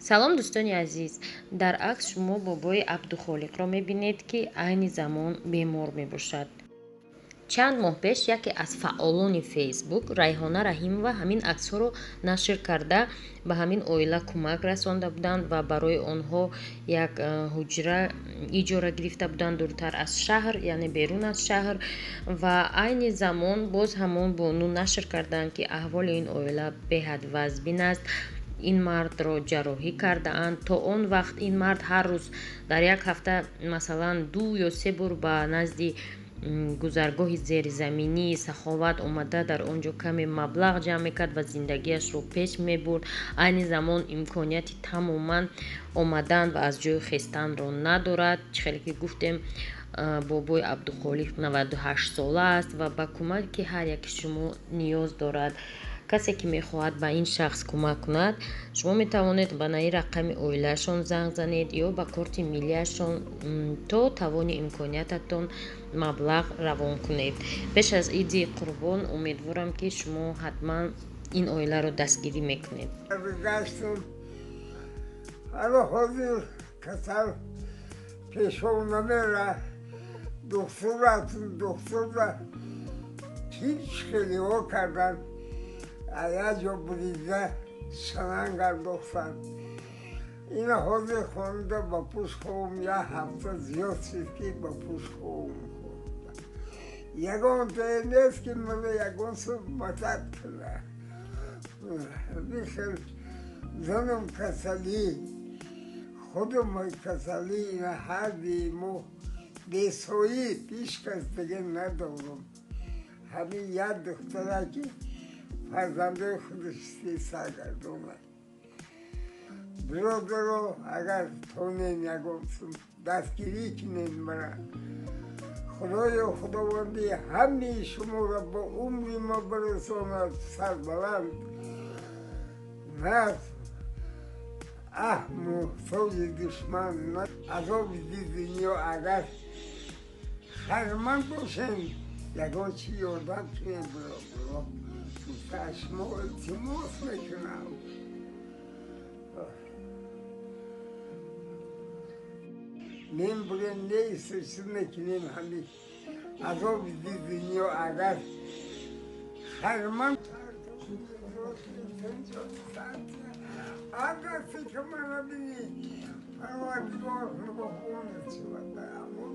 Салом, дӯстони азиз! Дар акс шумо бобои Абдухолиқро мебинед, ки айни замон бемор мебошад. Чанд моҳ пеш яке аз фаъолони Фейсбук, Райҳона Раҳимова, ҳамин аксҳоро нашр карда, ба ҳамин оила кӯмак расонда буданд ва барои онҳо як ҳуҷра иҷора гирифта буданд дуртар аз шаҳр, яъне берун аз шаҳр. Ва айни замон боз ҳамон бону нашр карданд, ки аҳволи ин оила беҳад вазбин аст. Ин мардро ҷарроҳӣ кардаанд. То он вақт ин мард ҳар рӯз дар як ҳафта, масалан, ду ё се бор ба назди гузаргоҳи зеризаминии Саховат омада, дар он ҷо каме маблағ ҷамъ мекард ва зиндагиашро пеш мебурд. Айни замон имконияти тамоман омадан ва аз ҷои хестанро надорад. Чӣ хеле ки гуфтем, бобои Абдухолиқ 98 сола аст ва ба кӯмаки ҳар яки шумо ниёз дорад. Касе ки мехоҳад ба ин шахс кӯмак кунад, шумо метавонед ба наи рақами оилаашон занг занед ё ба корти миллиашон то тавони имкониятатон маблағ равон кунед. Пеш аз Иди Қурбон умедворам, ки шумо ҳатман ин оиларо дастгирӣ мекунед. Гаштум, ҳало ҳозир касал пешов намера. Духтур рафтум, духтурра ҳеҷ хелиҳо кардан, як ҷо бурида шаланг андохтан. Ина ҳозир хонда ба пӯш хобм. Як ҳафта зиёд шид, ки ба пӯш хобм хонда. Ягон тое нест, ки мара ягон су мадад кунад. Бихел занам касалӣ, худум касалӣ. Ина ҳарди мо бесоиб, ҳеҷ кас дига надорам. Ҳамин як духтара, ки фарзандои худаш саргардонад. Биродаро, агар тонем, ягон сум дастгирӣ кунед мара. Худоё, Худованди ҳамаи шуморо ба умри ма барасонад сарбаланд. На аҳ, муҳтоҷи душман, на азоби дунё. Агар харманд бошем, ягон чӣ ёрдам кунем, биродаро. Аз шумо илтимос мекунам. Мембурем, нест, чиз мекунем. Ҳами азоби дунё, агар харманд агар фикр мана бини, Парвардигор нигоҳбонат шавад. Амон.